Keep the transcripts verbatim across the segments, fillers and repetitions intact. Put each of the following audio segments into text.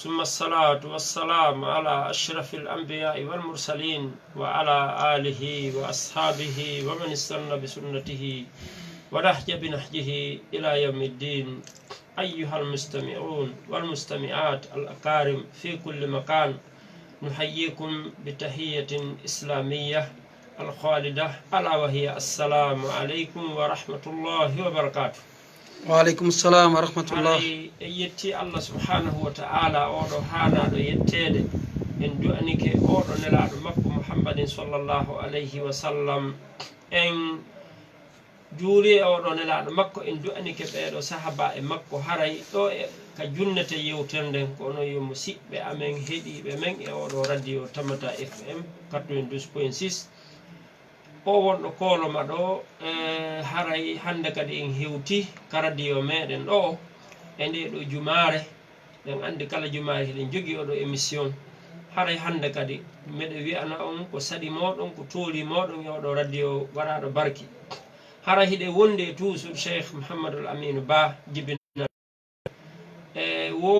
ثم الصلاة والسلام على أشرف الأنبياء والمرسلين وعلى آله وأصحابه ومن استن بسنته ونهج بنهجه إلى يوم الدين. أيها المستمعون والمستمعات الأكارم في كل مكان، نحييكم بتحية إسلامية الخالدة، ألا وهي السلام عليكم ورحمة الله وبركاته. Wa aleykum salam wa rahmatullah. Haray en yetti Allah subhanahu wa ta'ala, oɗo haanaaɗo yetteede. En du'anike oɗo nelaaɗo makko Muhammadin sallallahu alayhi wa sallam. En juuli e oɗo nelaaɗo makko, en du'anike ɓeeɗo sahaba'en makko. Haray ɗo e ka junnete yewtere nden, ko onon yo musiɓɓe amen, heɗiiɓe men e oɗo radio Tamata F M quatre-vingt-douze point six. O wonɗo kooloma ɗo, e, haray hannde kadi en hewti ka radio meɗen ɗo e nde ɗo jumaare. Ɗen anndi kala jumaare hiɗen jogii oɗo émission. Haray hannde kadi meɗen wi'ana on ko saɗi moɗon, ko tooli moɗon e oɗo radio waɗaaɗo barki. Haray hiɗen wondi e toujours Cheikh Mouhamadul Aminu Ba jibina. E wo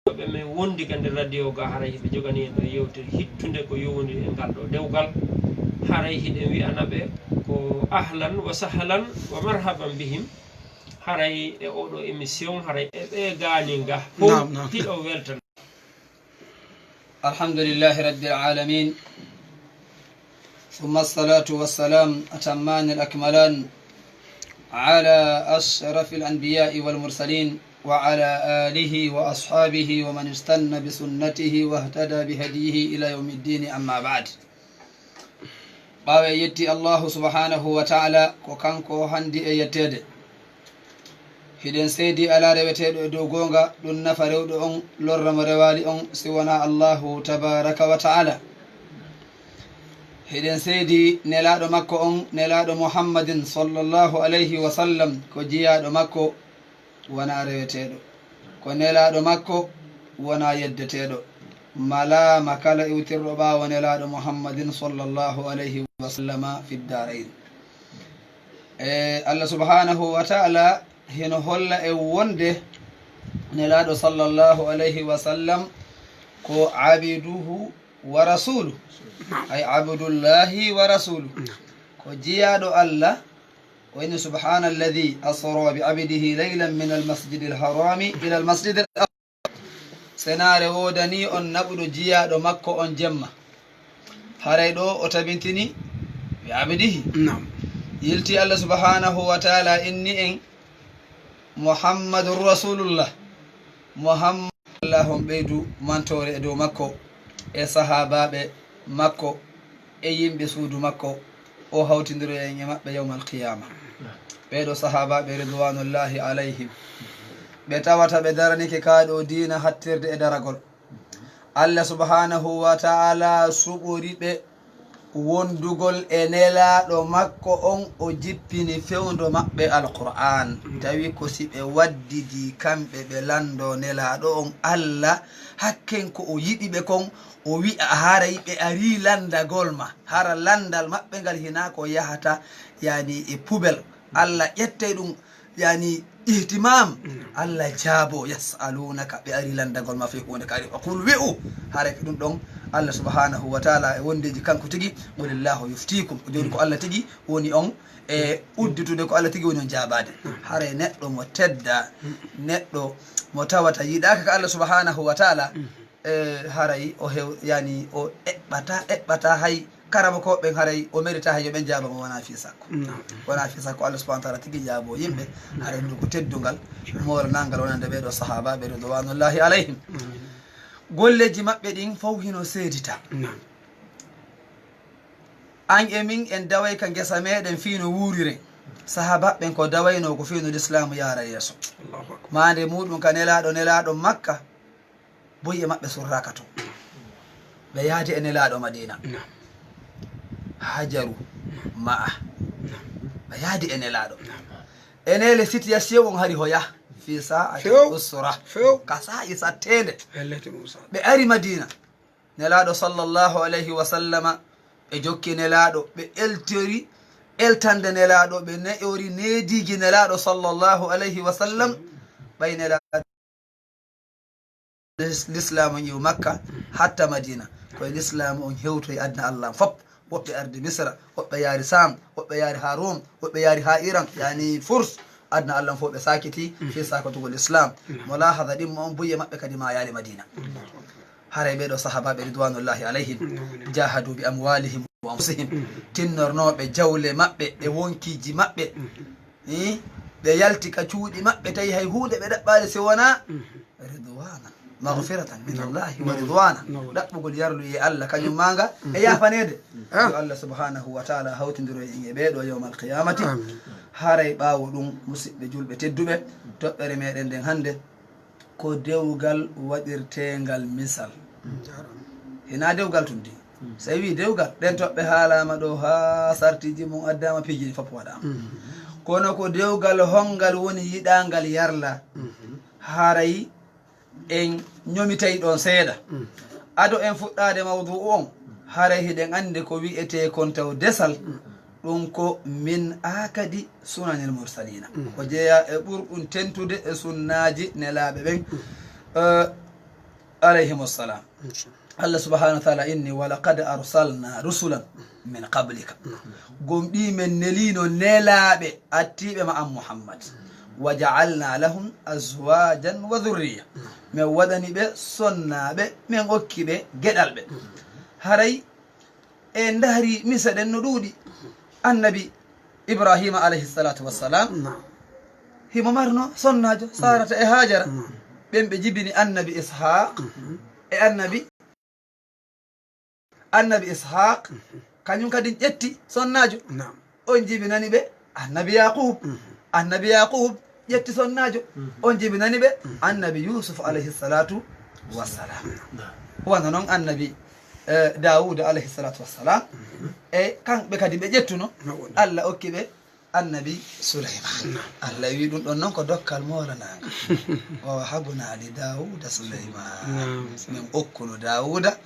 ɓe men wondi ka nder radio ga, haray hiɓe jogani en ɗo yewtere hittunde ko yowondiri e ngal ɗo dewgal. Haray hiɗen wi'ana ɓe ko ahlan wa sahlan wa marhaban bihim. Haray e oɗo émission, haray e ɓe gaaninga fof. Naam, naam. Hiɗo weltana. الحمد لله رب العالمين، ثم الصلاة والسلام أتمان الأكملان على أشرف الأنبياء والمرسلين وعلى آله وأصحابه ومن استن بسنته واهتدى بهديه إلى يوم الدين، أما بعد. Ɓaawo en yetti Allahu subhanahu wa ta'ala, ko kanko handi e yetteede. Hiɗen seedi alaa reweteeɗo e dow goonga, ɗum nafa rewɗo on, lorra mo rewaali on, si wonaa Allahu tabaraka wa ta'ala. Hiɗen seedi nelaaɗo makko on, nelaaɗo Muhammadin sallallahu alayhi wa sallam, ko jiyaaɗo makko, wonaa reweteeɗo. Ko nelaaɗo makko, wonaa yeddeteeɗo. Malaama kala iwtirɗo ɓaawo nelaaɗo Muhammadin sallallahu alayhi wa sallama fi ddarayn. E, Allah subhanahu wa ta'ala hino holla en wonde nelaaɗo sallallahu alayhi wa sallam ko abduhu wa rasuluhu, ay abdullahi wa rasuluhu, ko jiyaaɗo Allah. O inni, سبحان الذي أسرى بعبده ليلا من المسجد الحرام إلى المسجد الأقصى. Senaare woodanii on naɓuɗo jiyaaɗo makko on jemma. Haray ɗo o tabintini bi abdihi. Naam. Yilti Allah subhanahu wa ta'ala inni en Muhammadun Rasulullah. Muhammad, Allah on ɓeydu mantoore e dow makko, e sahaabaaɓe makko, e yimɓe suudu makko, o hawtindiro en e maɓɓe yawmal qiyaama. Ɓeeɗo sahaabaaɓe ridwanullahi alayhim, ɓe tawata ɓe daranike kaa ɗo diina hattirde e daragol. Allah subhanahu wa ta'ala suɓori ɓe wondugol e nelaaɗo makko on, o jippini fewndo maɓɓe Alqur'aan. Tawi ko si ɓe waddidi kamɓe ɓe lanndo nelaaɗo on Allah, hakken ko o yiɗi ɓe kon, o wi'a haray ɓe arii lanndagol ma. Hara lanndal maɓɓe ngal hinaa ko yahata, yani, e pubel. Allah ƴettay ɗum, yani, ihtimam. Mm. Allah jaabo, yas'alunaka, ɓe ari lanndagol ma fii huunde kaari. Wa qul, wi'u, haray ko ɗum ɗon Allah subhanahu wa ta'ala e wondeeji kanko tigi, qulillahu yuftikum. Ko jooni ko Allah tigi woni on e udditude, ko Allah tigi woni on jaabaade. Mm. Haray neɗɗo mo tedda, mm, neɗɗo mo tawata yiɗaaka ka Allah subhanahu wa ta'ala, mm, e, haray o hew-, yani, o eɓɓata, eɓɓata hay karamokooɓe ɓen, haray o merita hay yo ɓen jaabo mo, wonaa fii sakko. Naam. Wonaa fii sakko Allah subhanahu wa ta'ala tigi jaabo yimɓe, naam, haray ɗum ko teddungal, naam, moolanangal wonande ɓeeɗo sahaabaaɓe ridwanullahi alayhim. Amin. Golleeji maɓɓe ɗin fow hino seedita. Naam. An e min en daway ka ngesa meɗen fii no wuuriren. Sahaabaaɓe ɓen ko dawaynoo ko fii no lislaamu yaara yeeso. Allahu akbar. Maande muuɗum ka nelaaɗo, nelaaɗo Makka, boy e maɓɓe surraaka ton. Ɓe yaadi e nelaaɗo Madiina. Naam. Hajaru, naam, ma'a. Naam. Ɓe yaadi e nelaaɗo. Naam. Enele situation on hari hoya. Fii sa'ati, few, usra. Few. Ka saa'i satteende. Ɓe ari Madiina. Nelaaɗo sallallahu alayhi wa sallama, ɓe jokki nelaaɗo, ɓe eltori eltande nelaaɗo, ɓe ne'ori neediiji nelaaɗo sallallahu alayhi wa sallam. Ɓay nelaaɗo Lis- lislaamu on iwu Makka hatta Madina. Koye lislaamu on hewtoyi aduna Allah on fop. Woɓɓe ardi Misra, woɓɓe yaari Saam, woɓɓe yaari haa Ruum, woɓɓe yaari haa Iran, yani Furs. Aduna Allah on fof ɓe saakiti fii saakotugol Islaam. Mo laahada ɗimmo on buy e maɓɓe kadi maayaali Madina. Haray ɓee ɗoo sahaabaaɓe ridwanullahi alayhim jahadu bi amwalihim wa anfusihim, tinnornooɓe jawle maɓɓe e wonkiiji maɓɓe. Ɓe yalti ka cuuɗi maɓɓe tawi hay huunde ɓe ɗaɓɓaali si wonaa ridwana, maghfiratan min Allahi wa ridwana. Ɗaɓɓugol yarluyee Allah kañum maa nga e yaafaneede. Yo Allah subhanahu wa taala hawtindiro en e ɓee ɗoo yawmal qiyamati. Haray ɓaawo ɗum, musiɓɓe julɓe tedduɓe, toɓɓere meɗen nden hannde ko dewgal waɗirteengal misal. Hinaa dewgal tun di. So a wii dewgal, ɗen toɓɓe haalaama ɗoo haa sartiiji mum addaama, piiji ɗin fof waɗaama. Kono ko dewgal hongal woni yiɗaangal yarla? Haray en ñomitay ɗon seeɗa. Ado en fuɗɗaade mawdu'u on, haray hiɗen anndi ko wi'etee kon taw desal, ɗum ko min aakadi sunanil mursalina. Ko jeyaa e ɓurɗum tentude e sunnaaji nelaaɓe ɓen, eh, alayhimu salam. Allah subhanahu wa taala inni, "Wa laqad arsalna rusulan min qablika." Gomɗii men neliino nelaaɓe attiiɓe ma an Muhammad. "Wa ja'alna lahum azwajan wa dhurriya." Men waɗani ɓe sonnaaɓe, men okki ɓe geɗalɓe. Haray e ndahri miseɗen no ɗuuɗi. Annabi Ibrahima alayhi salatu wassalam, himo marno sonnaajo, Sarata e Hajara. Ɓen ɓe jibini annabi Ishaq e annabi, annabi Ishaq, kañum kadi ƴetti sonnaajo. On jibinani ɓe annabi Yaqub. Annabi Yaqub ƴetti sonnaajo. On jibinani ɓe annabi Yusuf alayhi salatu wassalam. Wano non annabi, eh, Dawuda alayhi salatu wassalam. E kamɓe kadi ɓe ƴettuno. Allah okki ɓe annabi Suleyman. Allah wi ɗum ɗon non ko dokkal moolanaangal. "Wa wahabna li Dawuda Suleyman." Min okkuno Dawuda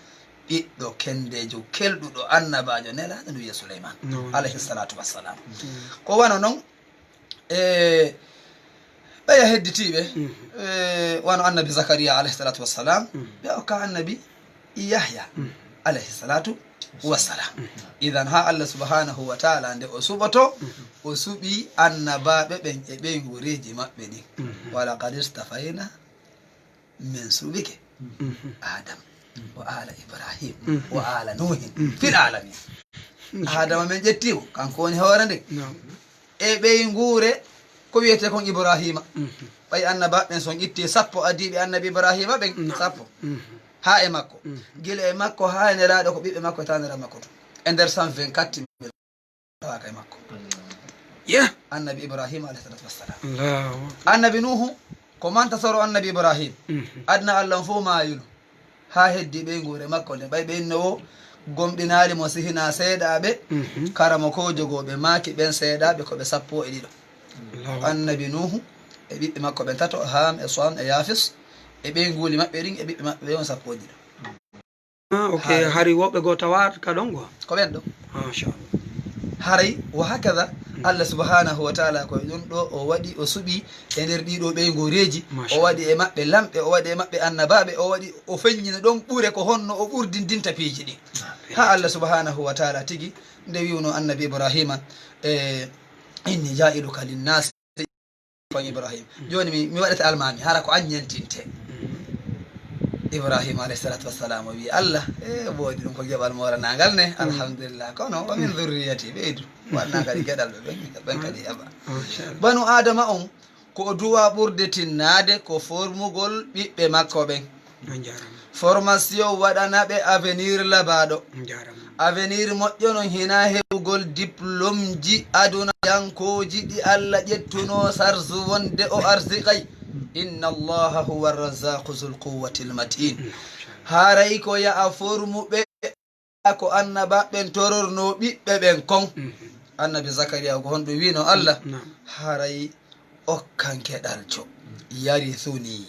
ɓiɗɗo kendeejo, kelɗuɗo, annabaajo, nelaaɗo no wiya Suleyman, alayhi salatu wassalam. Ko wano non, e, ɓeya hedditiiɓe, e, wano annabi Zakariya, alayhi salatu wassalam, ɓe okka annabi Yahya, alayhi salatu wassalam. Idan, haa Allah subhanahu wa taala, nde o suɓoto, o suɓi annabaaɓe ɓen e ɓeynguureeji maɓɓe ɗin. "Wa laqad istafayna," men suɓike Adam, wa ala Ibrahim, wa ala Nuhin, fil alamin. Adama men ƴetti o, kanko woni hoore nden. E ɓeynguure ko wiyetee kon Ibrahima. Ɓay annabaaɓe ɓen, so on itti sappo adiiɓe annabi Ibrahima ɓen, sappo. Haa e makko. Gila e makko, haa e nelaaɗo, ko ɓiɓɓe makko e taanira makko tun. E nder cent vingt-quatre tawaaka e makko. Annabi Ibrahima alayhi salatu wassalam. Annabi Nuhu, ko mantasoro annabi Ibrahim. Aduna Allah on fof maayino. Haa heddi ɓeynguure makko nden. Ɓay ɓe inno o gomɗinaali mo si hinaa seeɗaaɓe, karamokoojo goo ɓe maaki ɓen seeɗaaɓe ko ɓe sappo e ɗiɗo. Annabi Nuhu e ɓiɓɓe makko ɓen tato, Ham e Sam e Yafis, e ɓeynguuli maɓɓe ɗin e ɓiɓɓe maɓɓe ɓen sappo e ɗiɗo. Ah, ok. Hari woɓɓe goo tawaaka ɗon goo? Ko ɓen ɗo. Machallah. Haray, wa hakada, Allah subhanahu wa taala ko e ɗum ɗo o waɗi, o suɓi e nder ɗii ɗoo ɓeynguureeji, o waɗi e maɓɓe lamɓe, o waɗi e maɓɓe annabaaɓe, o waɗi, o feññina ɗon ɓure ko honno o ɓurdindinta piiji ɗin. Haa Allah subhanahu wa taala tigi nde wi'uno annabi Ibrahima, e, "Inni ja'iluka linnaasi," kon Ibrahim. Jooni mi, mi waɗete almaami, hara ko an ñentinte. Ibrahima alayhi salatu wassalam o wi Allah, e, woodi ɗum ko geɓal moolanaangal ne, alhamdulillah, kono wa min dhurriyati, ɓeydu. Waɗna kadi geɗalɓe ɓen, ɓen kadi heɓa. Banu Adama on, ko o duwa ɓurde tinnaade ko formugol ɓiɓɓe makko ɓen. Formation waɗana ɓe avenir labaaɗo. Avenir moƴƴo non hinaa heɓugol diplômeji adunayankooji ɗi Allah ƴettuno sarzu wonde o arsiqay. Inna Allaha huwa arrazzaqu zul quwwatil matin. Haray ko ya'a formu ɓe ko annabaaɓe ɓen tororno ɓiɓɓe ɓen kon. Annabi Zakariya ko honɗum wi'no Allah? Haray okkan keɗaljo. Yarithuni.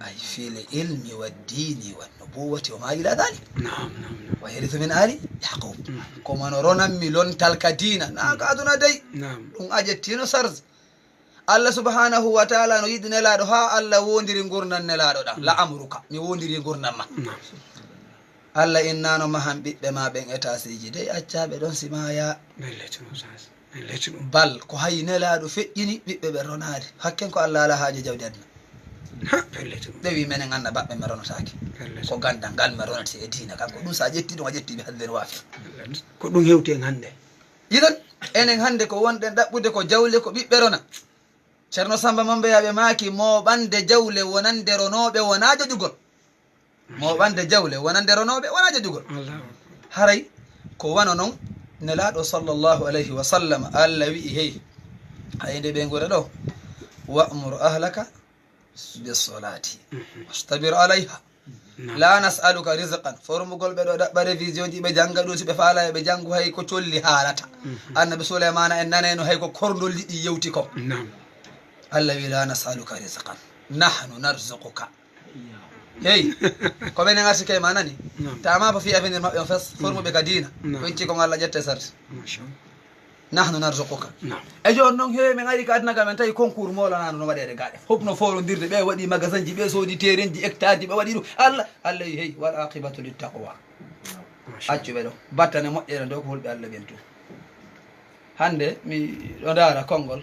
Ay fil ilmi wad dini wan nubuwwati wa ma ila dhalik. Wa yarithu min ali Yaqub. Ko mano ronanmi lontal ka diina, naa ka aduna dey. Ɗum a ƴettino sarz. Allah subhanahu wa taala no yiɗi nelaaɗo haa Allah woondiri ngurndan nelaaɗo ɗan. La amruka, mi woondiri ngurndan ma. Allah innano mahan ɓiɓɓe ma ɓen etasiiji dey, accaɓe ɗon si maya. Bal ko hayi nelaaɗo feƴƴini ɓiɓɓe ɓe ronaade. Hakken ko Allah alaa haaje jawdi aduna. Ɓe wi menen annda baɓɓe men ronotaake. Ko gandal ngal men ronati e diina kan. Ko ɗum sa ƴetti ɗum a ƴetti ɓe hadden waafi. Ko ɗum hewti en hannde. Idan enen hannde ko wonɗen ɗaɓɓude ko jawle ko ɓiɓɓe rona. Ceerno Samba Mambeya ɓe maaki mooɓande jawle wonande ronooɓe wonaa joƴugol. Mooɓande jawle wonande ronooɓe wonaa joƴugol. Haray ko wano non nelaaɗo sallallahu alayhi wa sallam Allah wi'i hey, hayde ɓe ngure ɗo, wa'mur ahlaka bis-salati wastabir alayha. La nas'aluka rizqan. Formugol ɓe ɗo ɗaɓɓa révision ji ɓe jannga ɗum si ɓe faala ɓe janngu hay ko colli haalata. Annabi Suleymana en nanayno hay ko korndolli ɗi yewti kon. Allah wi la nas'aluka rizqan nahnu narzuquka. Hey, ko ɓenen arsi kay ma nani. Tama ba fi avenir maɓɓe on fes formuɓe ka diina. Ko itti kon Allah ƴette sarti. Nahnu narzuquka. E jooni noon heewi men ari ka aduna ka men tawi concours moolanano no waɗeede gaɗe fof no foorondirde ɓe waɗi magasin ji ɓe soodi terrain ji hectare ji ɓe waɗi ɗum Allah Allah yi hey wal aqibatu lit taqwa. Accuɓe ɗo battane moƴƴere ɗo ko hulɓe Allah ɓen tun. Hannde mi ɗo ndaara konngol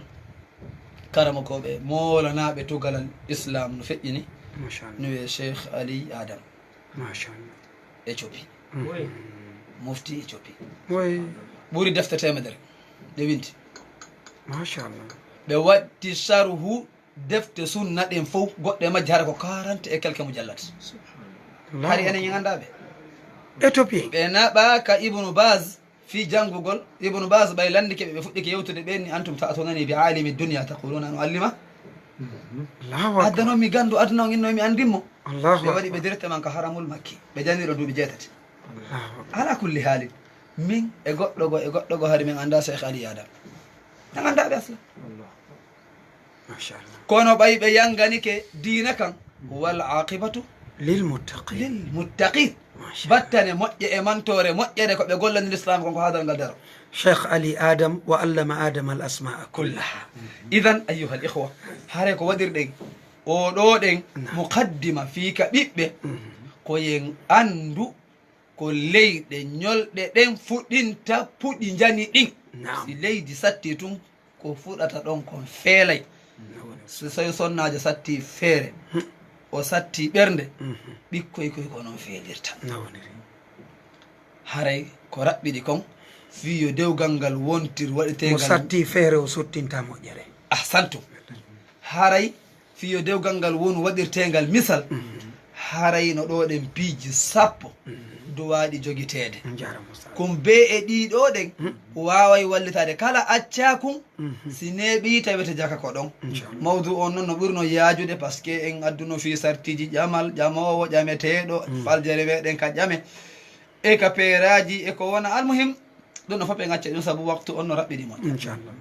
karamokooɓe moolanaaɓe tugalal Islam no feƴƴini. No wiyee Cheikh Ali Adam. Machallah. Éthiopie. Mufti Éthiopie. Ɓuri defte teemedere ɓe windi. Machallah. Ɓe watti sarhu defte sunna ɗen fof goɗɗe majje hara ko quarante et quelques mujallat. Hari enen ñi nganndaa ɓe. Éthiopie. Ɓe naɓa ka Ibnu Baz fii janngugol. Ibnu Baz ɓay lanndike ɓe ɓe fuɗɗike yewtude ɓen ni antum ta'tunani bi alimi dunya taquluna an uallima. Addanoo mi ganndu aduna on inno mi anndin mo. Ɓe waɗi ɓe directement ka haramul makki ɓe janniɗo duuɓi jeetati. Ala kulli haalin min e goɗɗo go e goɗɗo go hari min annda Cheikh Ali Adam. En annda ɓe asla. Kono ɓay ɓe yanganike diina kan wal aqibatu lil muttaqin. Lil muttaqin. Battane moƴƴe e mantoore moƴƴere ko ɓe gollani l'islam kon ko hadal ngal daro. Cheikh Ali Adam wa allama Adam al asmaa kullaha. Idan ayyuha al ikhwa, hare ko waɗirɗen oɗo ɗen muqaddima fii ka ɓiɓɓe ko yen anndu ko leyɗe ñolɗe ɗen fuɗinta puɗi njani ɗin. Si leydi satti tun ko fuɗata ɗon kon feelay. So tawi sonnaajo satti feere o satti ɓernde ɓikkoy koy ko non feelirta. Haray ko raɓɓiɗi kon fii yo dewgal ngal wontir waɗiteengal. Mo satti feere o sottinta moƴƴere. Ahsantum. Haray fii yo dewgal ngal wonu waɗirteengal misal. Haray no ɗo ɗen piiji sappo duwaaɗi jogiteede. Kum bee e ɗii ɗo ɗen waaway wallitaade kala accaa kun si neeɓii tawete jaka ko ɗon. Mawdu on non no ɓuri no yaajude parce que en adduno fii sartiiji ƴamal ƴamoowo ƴameteeɗo faljere meɗen ka ƴame e ka peeraaji e ko wona almuhim. Ɗum no fof ɓe ngacca ɗum sabu waktu on no raɓɓiɗi mon. Inchallah.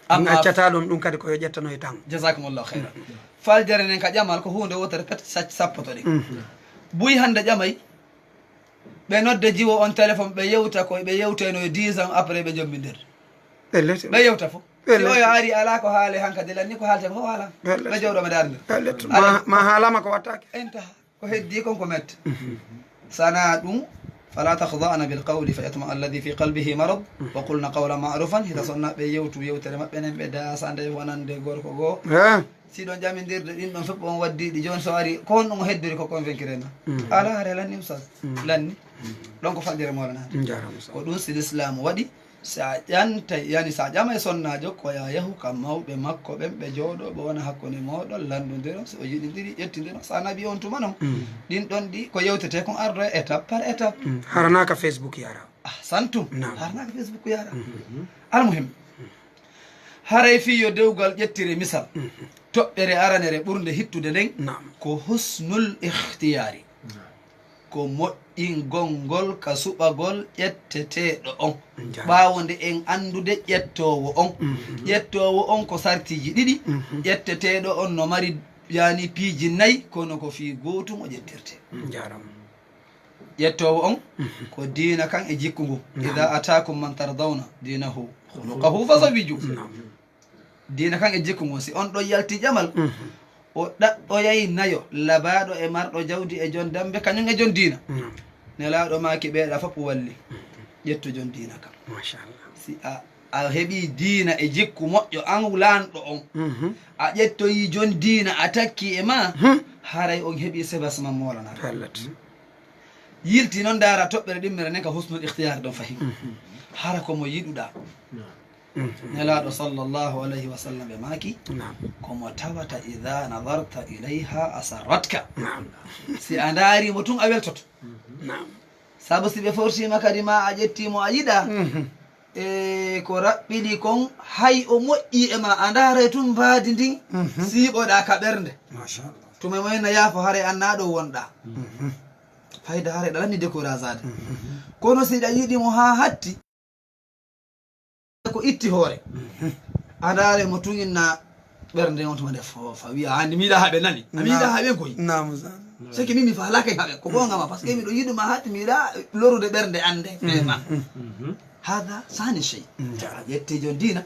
Amma accata ɗum ɗum kadi ko yo ƴettano e tan. Jazakumullahu khairan. Faljere nen ka ƴamal ko huunde wotere pet sac sappoto ɗin. Buy hannde ƴamay ɓe nodde jiwo on téléphone ɓe yewta koye ɓe yewteno e dix ans après ɓe jommindir. Ɓe yewta fof si oyo ari ala ko haale hankadi lanni ko haalte ko fof haala. Ɓe jowɗo ɓe darnir. Ma haalama ko wattake. Entaha. Ko heddii kon ko mette. Sana ɗum fala takhda'na bil qawli fa yatma alladhi fi qalbihi marad wa qulna qawlan ma'rufan. Hita sonna ɓe yewtu yewtere maɓɓe nen ɓe daasa nde wonande gorko goo. Si ɗon ƴamindirde ɗin ɗon fof on waddiɗi jooni so ari ko honɗum o heddori ko convaincre ma? Ala hare lanni ustaz. Lanni. Ɗon ko fajjere moolanaade. Ko ɗum si l'islam waɗi. Sa ƴantay yani sa ƴamay sonnaajo ko ya yahu ka mawɓe makko ɓen ɓe jooɗo ɓe wona hakkunde mooɗon lanndondiron si o yiɗindiri ƴettindiron sa naɓi on tuma non. Ɗin ɗon ɗi ko yewtete kon ardo e étape par étape. Harana ka Facebook yara. Ahsantum. Harana ka Facebook yara. Almuhim. Haray fii yo dewgal ƴettire misal. Toɓɓere aranere ɓurnde hittude nden ko husnul ikhtiyari. Ko moƴƴingol ngol ka suɓagol ƴetteteeɗo on. Ɓaawo nde en anndude ƴettoowo on. Ƴettoowo on ko sartiiji ɗiɗi. Ƴetteteeɗo on no mari yani piiji nayi kono ko fii gootun o ƴettirte. Ƴettoowo on ko diina kan e jikku ngu. Ida atakum man tardawna dinahu khuluqahu fazawiju. Diina kan e jikku ngon, si on ɗon yalti ƴamal, o ɗaɗɗoyay nayo labaaɗo e marɗo jawdi e jon dambe, kañum e jon diina. Nelaaɗo maaki ɓeeɗa fof walli. Ƴettu jon diina kan. Machallah. Si a, a heɓi diina e jikku moƴƴo, an laanɗo on, a ƴettoyi jon diina, a takki e ma, haray on heɓi sebas ma moolanaɗo. Pellet. Yilti noon ndaara toɓɓere ɗimmere nden ka husnul ikhtiyar ɗon fahin. Hara ko mo yiɗuɗa. Nelaaɗo sallallahu alayhi wa sallam ɓe maaki, ko mo tawata ida nadarta ilayha asarratka. Si a ndaari mo tun a weltoto. Sabu si ɓe fortiima kadi ma a ƴetti mo a yiɗa, e ko raɓɓiɗi kon, hay o moƴƴi e ma, a ndaaray tun mbaadi ndin, siiɓoɗa ka ɓernde. Tuma mo en na yaafo haray an na ɗo wonɗa. Fayda haray ɗa lanni décourageade. Kono si ɗa yiɗi mo haa hatti, ko itti hoore. A ndaare mo tun inna ɓernde on tuma nde fo, fa wiya, "Hande mi yiɗa haɓe nani. A mi yiɗa haɓe koy." Naam, sa. C'est que min mi faalaaka e haɓe. Ko goonga ma, parce que miɗo yiɗuma hatti mi yiɗa lorude ɓernde ande. Fema. Hada sani shay. A ƴetti jon diina.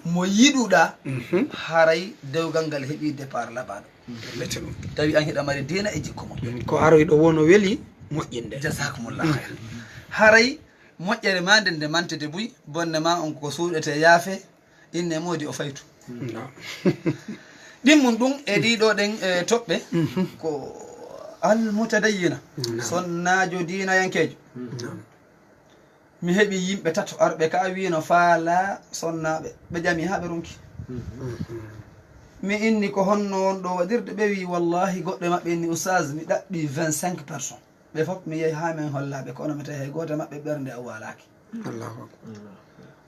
Mo yiɗuɗa, haray dewgal ngal heɓi départ labaaɗo. Tawi an hiɗa mari diina e jikku mo. Ko aroy ɗo wono weli moƴƴinde. Jazakumullah khair. Haray moƴƴere ma nden nde mantede buy, bonne ma on ko suuɗete yaafe, inne moodi o faytu. Ɗin mun ɗum e ɗiɗo ɗen, e, toɓɓe, ko al mutadayyina, sonnaajo diinayankeejo. Mi heɓi yimɓe tato arɓe ka wiino faala sonnaaɓe, ɓe ƴami haa ɓe ronki. Mi inni ko honno won ɗo waɗirde, ɓe wi wallahi goɗɗo e maɓɓe inni, "Oustaz, mi ɗaɓɓi vingt-cinq personnes." Ɓe fof mi yehi haa min hollaaɓe, kono mi tawi hay gooto e maɓɓe ɓernde o waalaaki. Allahu akbar.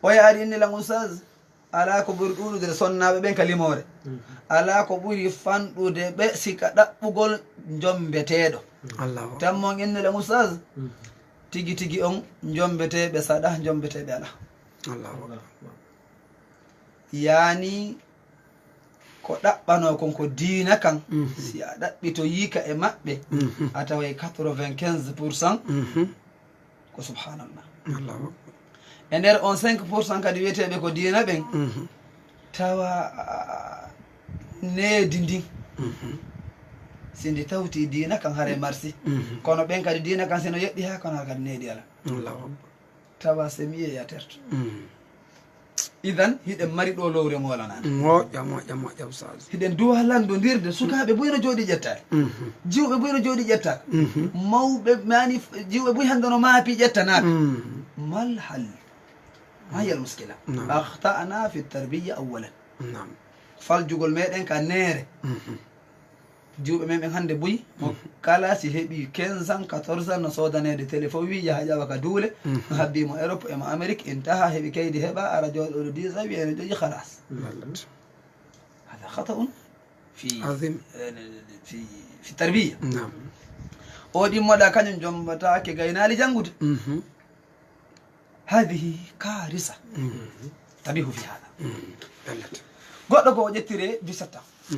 Oya ari inni lan, "Oustaz, alaa ko ɓuri ɗuuɗude sonnaaɓe ɓen ka limoore. Alaa ko ɓuri fanɗude ɓe si ka ɗaɓɓugol njombeteeɗo." Allahu akbar. Tan mon inni lan, "Oustaz, tigi tigi on njombeteeɓe saɗa, njombeteeɓe alaa." Allahu akbar. Yaani ko ɗaɓɓanoo kon ko diina kan, si a ɗaɓɓitoyiika e maɓɓe, a taway quatre-vingt-quinze pour cent ko subhanallah. Allahu akbar. E nder on cinq pour cent kadi wiyeteeɓe ko diina ɓen, tawa, ah, needi ndin, si ndi tawti diina kan, hare marsi. Kono ɓen kadi diina kan sino yeɗɗi haa kono kadi needi ala. Allahu akbar. Tawa semiye ya terto. Idan, hiɗen mari ɗo lowre moolanaade. Moƴƴa, moƴƴa, moƴƴa, Oustaz. Hiɗen duwa lanndondirde, sukaaɓe buy no jooɗi ƴettaade. Jiwɓe buy no jooɗi ƴettaade. Mawɓe, mani, jiwɓe buy hannde no maapi ƴettanaade. Mal hal? Ma hiya al muskila? Naam. Akhta'na fi tarbiya awwalan. Naam. Faljugol meɗen ka neere. Jiwɓe men ɓen hannde buy, mo kala si heɓi quinze ans, quatorze ans, no soodaneede téléphone, wi yaha ƴawa ka duule, no habbi mo Europe e mo Amérique, intaha, heɓi kaydi heɓa, ara jooɗo ɗo dix ans, wiya ene joƴi, khalas. Hada khata'un fi, azim, eh, fi, fi tarbiya. Naam. O ɗimmoɗa kañum jombataake gaynaali janngude. Hadihi karisa. Tabihu fi hada. Pellet. Goɗɗo ko o ƴettire dix-sept ans.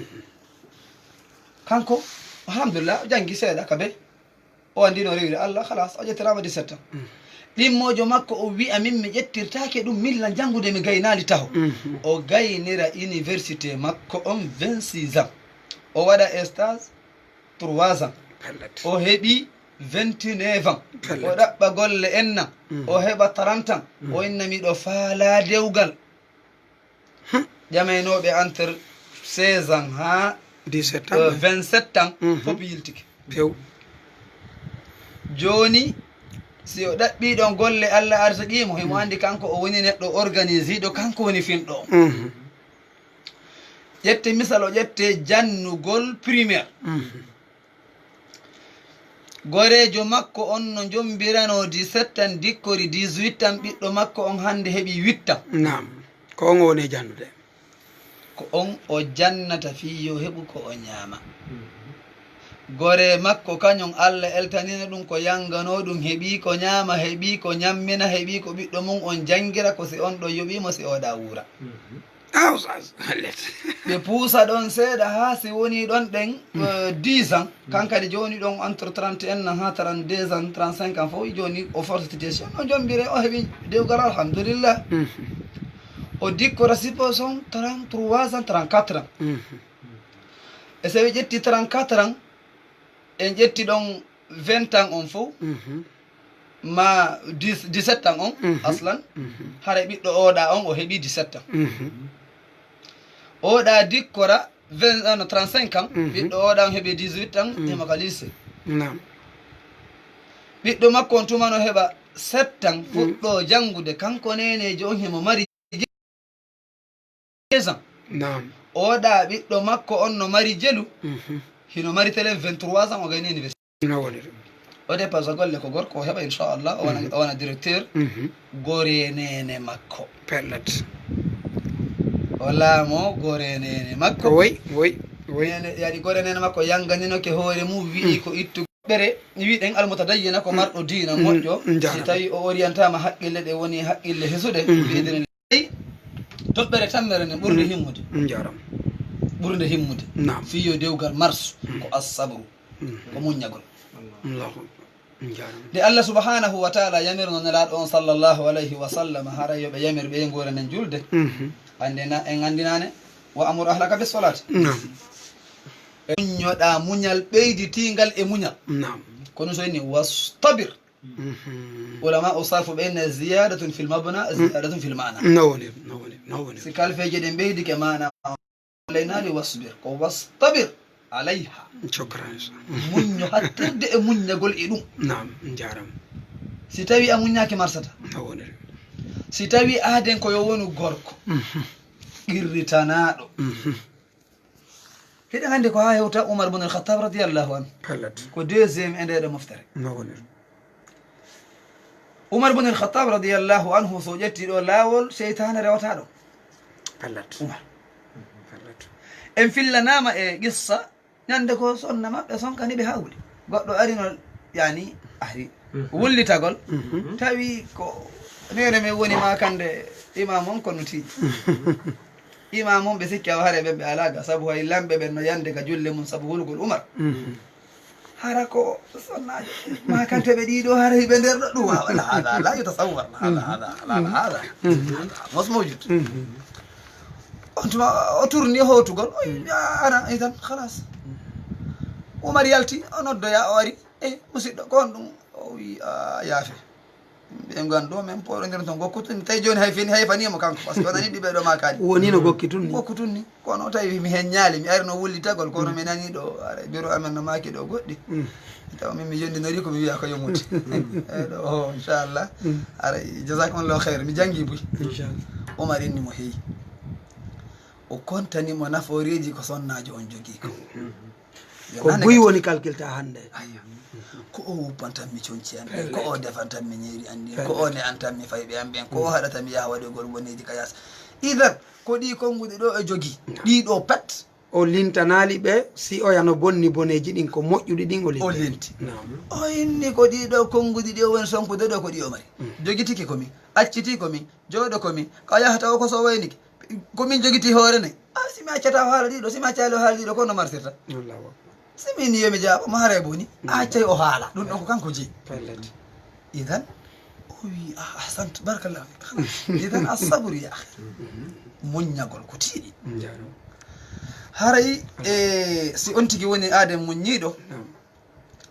Kanko, alhamdulillah, o janngi seeɗa ka be. O anndino rewiri Allah, khalas, o ƴettiraama dix-sept ans. Ɗimmoojo makko o wi'a, "Min mi ƴettirtaake ɗum, min lan janngude mi gaynaali taho." O gaynira université makko on vingt-six ans. O waɗa stage trois ans. Pellet. O heɓi vingt-neuf ans. Pellet. O ɗaɓɓa golle en nan. O heɓa trente ans. O inna, "Miɗo faalaa dewgal." Ƴamaynooɓe entre seize ans haa dix-sept ans, euh, vingt-sept ans, fof yiltike. Few. Jooni, si o ɗaɓɓii ɗon golle, Allah arsaqiimo, himo anndi kanko o woni neɗɗo organisiiɗo, kanko woni finɗo on. Ƴette misal, o ƴette jannugol primaire. Goreejo makko on no jombiranoo dix-sept ans, dikkori dix-huit ans, ɓiɗɗo makko on hannde heɓi huit ans. Naam, ko on o woni e janndude. Ko on o jannata fii yo heɓu ko o ñaama. Goree makko kañum, Allah eltanino ɗum ko yannganoo ɗum, heɓii ko ñaama, heɓii ko ñammina, heɓii ko ɓiɗɗo mum on janngira, ko si on ɗon yoɓii mo, si oɗa wuura. Ah, Oustaz, hallet. Ɓe puusa ɗon seeɗa haa si woni ɗon ɗen, euh, dix ans. Kankadi jooni ɗon entre trente et un ans haa trente-deux ans, trente-cinq ans fof, jooni o force situation, o jombire, o heɓi dewgal, alhamdulillah. O dikkora, supposons, trente-trois ans, trente-quatre ans. E so ɓe ƴetti trente-quatre ans, en ƴetti ɗon vingt ans on fof, ma dix, dix-sept ans on, aslan, haray ɓiɗɗo oɗa on o heɓi dix-sept ans. Oɗa dikkora vingt, ah, no, trente-cinq ans, ɓiɗɗo oɗa on heɓi dix-huit ans, himo ka lycée. Naam. Ɓiɗɗo makko on tuma no heɓa sept ans, fuɗɗo janngude, kanko neeneejo on himo mari quinze ans. Naam. Oɗa ɓiɗɗo makko on no mari jelu, hino mari tele vingt-trois ans, o gayni université. No woni ɗum? O dépasa golle ko gorko, o heɓa, inchallah, o wona, o wona directeur. Gore neene makko. Pellet. O laamo gore neene makko. Woy, woy, woy. Neene, yani gore neene makko yanganinoke hoore mum, wi'i ko ittu. Ɓere, wiɗen almutadayyina ko marɗo diina moƴƴo. Si tawi o orientama haqqille ɗe woni haqqille hesuɗe, ɓeyden ley toɓɓere tammere nden ɓurde himmude. Njaram. Ɓurde himmude. Naam. Fiyo dewgal marsu ko assabru. Ko muññagol. Allahu Akbar. Njaram. Nde Allah subhanahu wa ta'ala yamirno Nelaaɗo on sallallahu alayhi wa sallam, haray yo ɓe yamir ɓe ngoore nden julde. Ande na, en andinaane, "Wa amur ahlaka bis salati." Naam. Muññoɗa muñal ɓeyditiingal e muñal. Naam. Kono so inni, "Wastabir." Ulama o sarfu ɓe ne ziyadatun fil mabna, ziyadatun fil ma'na. No woni, no woni, no woni. Si kalfeeje ɗen ɓeydike maana, alayna li wasbir, ko wastabir alayha. Shukran. Muñño hattirde e muññagol e ɗum. Naam, njaram. Si tawi a muññaaki marsata. No woni. Si tawi aaden ko yo wonu gorko. Qirritanaaɗo. Hiɗen anndi ko haa hewta Umar bun al-Khattab radiyallahu anhu. Pellet. Ko deuxième e ndeeɗo moftere. No woni. Umar bun al-Khattab radiyallahu anhu, so ƴetti ɗo laawol, seytaane rewata ɗo. Pellet. Umar. Pellet. En fillanaama e qissa, ñande ko sonna maɓɓe sonkani ɓe haa wuli. Goɗɗo arino, yani, ari. Wullitagol, tawi ko neene men woni makande imam on ko no tiiɗi. Imam on ɓe sikki awa hare ɓen ɓe alaa ga, sabu hay lamɓe ɓen no yande ga julle mum sabu hulugol Umar. Hara ko sonnaajo makante ɓe ɗiɗo, hara hiɓe nder ɗo, ɗum wawa, la hada, la yutasawwar, la hada, hada, la hada, hada. Mos mawjud. On tuma o tourni hootugol, o wi, "A, ana, idan, khalas." Umar yalti, o noddoya, o ari, "Eh, musidɗo, ko on ɗum?" O wi, "A, yaafe." Ɓe ngon ɗo men pooɗondiron ton gokku tun. Tawi jooni hay fini, hay fani mo kanko, parce que o nani ɗi ɓe ɗo makani. Woni no gokki tun ni. Gokku tun ni. Kono tawi mi hen ñaali, mi arino wullitagol, kono mi nani ɗo, ara, biro amen no maaki ɗo goɗɗi. Tawa min mi yondinori ko mi wiya ko yomude. Eyyi ɗo, o, inchallah. Ara, jazakumullahu khair, mi jangi buy. Inchallah. Umar inni mo heyi. O kontani mo nafooreeji ko sonnaajo on jogii ko. Yo ko nane buy kadi. Woni calculta hannde. Aywa. Ko o wuppantan mi conci an ɓen, ko o defantan mi ñeeri an ndin, ko o ne antan mi fayɓe an ɓen, ko o haɗata mi yaha waɗogol boneeji ka yaasi. Idan, ko ɗi konnguɗi ɗo e jogii, ɗi ɗo pat. O lintanaali ɓe, si oya no bonni boneeji ɗin, ko moƴƴuɗi ɗin o linti. O linti. Naam. O inni ko ɗi ɗo konnguɗi ɗi o woni sonkude ɗo ko ɗi o mari. Jogitiki ko min, acciti ko min, jooɗo ko min, ka yahata o ko so waynike. Ko min jogiti hoore ne. Ah, si mi accata o haala ɗiɗo, si mi accali o haala ɗiɗo, ko no marsirta? Allahu Akbar. Si min ni yo mi jaabo mo haray boni. A accay o haala. Ɗum ɗon ko kanko jeyi. Pellet. Idan, o wi, "Ah, ahsant, barakallahu fik." Khalas. Idan, as-sabr ya akhi. Muññagol ko tiiɗi. Njaram. Haray, e, si on tigi woni aaden muññiiɗo, naam.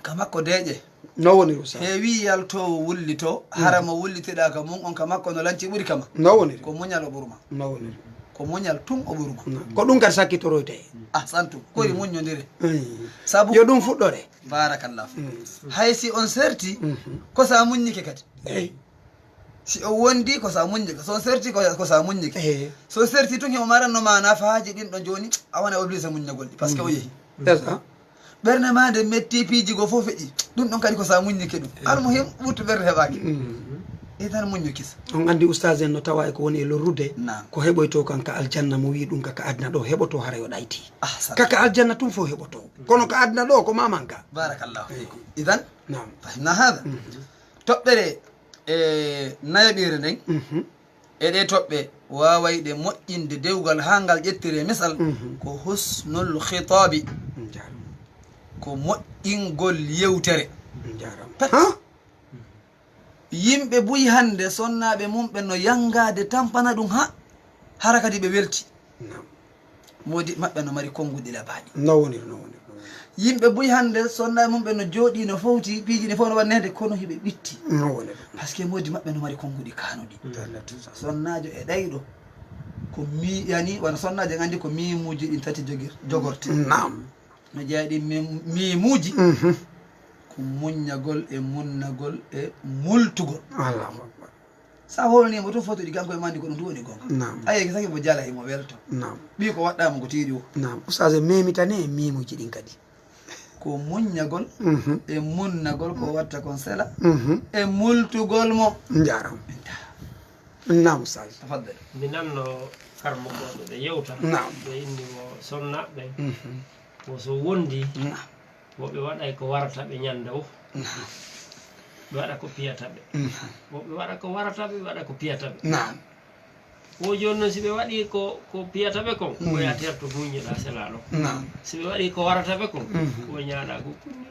Ka makko deeƴe. No woniri, Ustaz? Heewi yaltoowo wullitoo, hara mo wullitiɗaa ka mum on ka makko no lanci ɓuri kama. No woniri? Ko muñal o ɓuruma. No woniri? Ko muñal tun o ɓuruma. No. Ko ɗum kadi sakkitoroyte. Ahsantu. Kori muññondire. Sabu yo ɗum fuɗɗore. Barakallah. Hay si on serti, ko sa muññike kadi. Eyi. Si o wondi ko sa muññike. So on serti ko, ko sa muññike. Eyi. So serti tun o maranno ma nafaaji ɗin ɗon jooni, a wona obligé muññagol ɗi, parce que o yehi. C'est ça. Ɓernde ma nde metti, piiji goo fof feƴƴi. Ɗum ɗon kadi ko sa muññike ɗum. Almuhim, ɓuttu ɓernde heɓaaki. Idan muñño kisa. On anndi ustaas en no tawa e ko woni e lorrude, naam, ko heɓoytoo kan ka aljanna, mo wi'i ɗum ka, ka aduna ɗo heɓoto, hara yo ɗayti. Ahsan. Ka, ka aljanna tun fof heɓoto. Kono ka aduna ɗo ko mamanka. Barakallahu fiikum. Idan, naam, fahimna hada. Toɓɓere e nayaɓire nden. E ɗee toɓɓe, waawayɗe moƴƴinde dewgal haa ngal ƴettiree misal, ko husnul khitaabi. Njaram. Ko moƴƴingol yewtere. Njaram. Pet. Ha? Yimɓe buy hannde, sonnaaɓe mum ɓe no yanngaade tampana ɗum ha. Hara kadi ɓe welti. Moodi maɓɓe no mari konnguɗi labaaɗi. No woniri, no woniri, no woniri. Yimɓe buy hannde, sonnaaɓe mum ɓe no jooɗii, no fowti, piiji ɗi fof no waɗneede, kono hiɓe ɓitti. No woniri. Parce que moodi maɓɓe no mari konnguɗi kaanuɗi. Sonnaajo e ɗayɗo, ko mi-, yani, wano sonnaajo en anndi ko miimuuji ɗin tati jogir-, jogorte. Naam. No jeyaa ɗi mim-, miimuuji, ko muññagol e munnagol e multugol. Allahu Akbar. Sa holniimo tun fotoɗi kanko e mandi ko ɗum tun woni gonga. Naam. Ayi, sake mo jala himo welto. Naam. Ɓii ko waɗɗaama ko tiiɗi o. Naam. Ustaz, e memitane e miimuji ɗin kadi. Ko muññagol e munnagol ko watta kon sela e multugol mo. Njaram. Naam, Ustaz. Tafaddal. Mi nanno karmo ko ɓe yewta. Naam. Ɓe inni mo sonnaɓe. Ko so wondi. Naam. Woɓɓe waɗay ko warata ɓe ñannda o. Naam. Ɓe waɗa ko piyata ɓe. Naam. Woɓɓe waɗa ko warata ɓe, ɓe waɗa ko piyata ɓe. Naam. Wo jooni noon, si ɓe waɗi ko, ko piyata ɓe kon, ko ya terto muññuɗa selaɗo. Naam. Si ɓe waɗi ko warata ɓe kon, ko ñaaɗa ko kunni.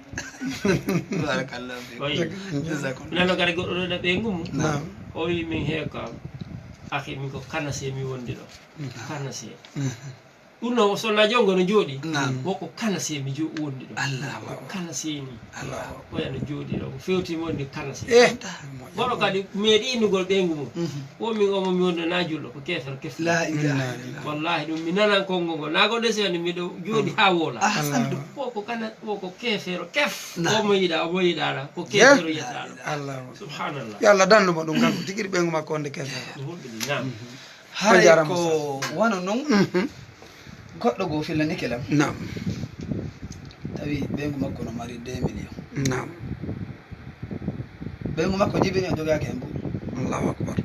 Barakallahu fiik. Oyi. Jazakumullah. Nano kadi goɗɗo ɗo ɓe ngumu. Naam. O wi min he ko am. Akhi, min ko kanase mi wondi ɗo. Kanase. Ɗum noon, o sonna jongo no jooɗi. Naam. Wo ko kanase mi jo-, wondi ɗo. Allahu Akbar. Kanase ni. Allahu Akbar. Oya no jooɗi ɗo, ko fewti mo ni kanase. Eh. Goɗɗo kadi meeɗi innugol ɓeyngu mum. Wo min omo mi wonno na julɗo, ko keefero kef. La ilaha illallah. Wallahi ɗum mi nanan konngol ngol. Na goɗɗo si woni miɗo jooɗi haa woola. Ahsantu. Wo ko kana, wo ko keefero kef. Naam. Omo yiɗa, omo yiɗa ala, ko keefero yiɗa ala. Allahu Akbar. Subhanallah. Yo Allah dandu mo ɗum kanko. Tigi ɓeyngu makko wonde keefero. Ɗum hulɓini, naam. Haray ko wano non, goɗɗo goo fillanike lam. Naam. Tawi ɓeyngu makko no mari deux millions. Naam. Ɓeyngu makko jibini o jogaaki hen buuɗu. Allahu Akbar.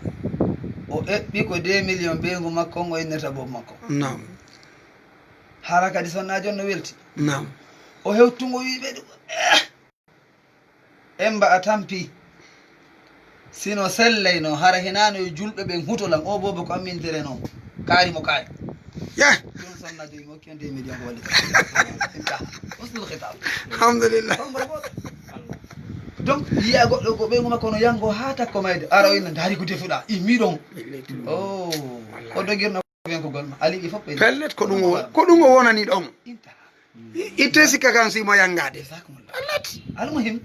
O eɓɓi ko deux millions ɓeyngu makko ngo innirta boobo makko. Naam. Hara kadi sonnaajo on no welti. Naam. O hewtungo wi'i ɓe ɗum. En mba'a tampi. Sino sellayno, hara hinaano yo julɓe ɓen huto lan, o boobo ko ammintere non. Kaari mo kaari. Yah! Ɗum sonna joyi mo, kiyan deux millions ko wallita. Inta. Husnul khitam. Alhamdulillah. Hombo goɗɗo. Donc, yiya goɗɗo ko ɓeyngu makko no yango haa takko mayde. Ara o inna, ndaari ko defuɗa. Immi ɗon. Oh. O dogirno ɓen ko gol ma. Ali ɗi fof ɓe. Pellet, ko ɗum o, ko ɗum o wonani ɗon. Inta. I-, itte sikka kan si mo yanngaade. Jazakumullah. Pellet. Almuhim,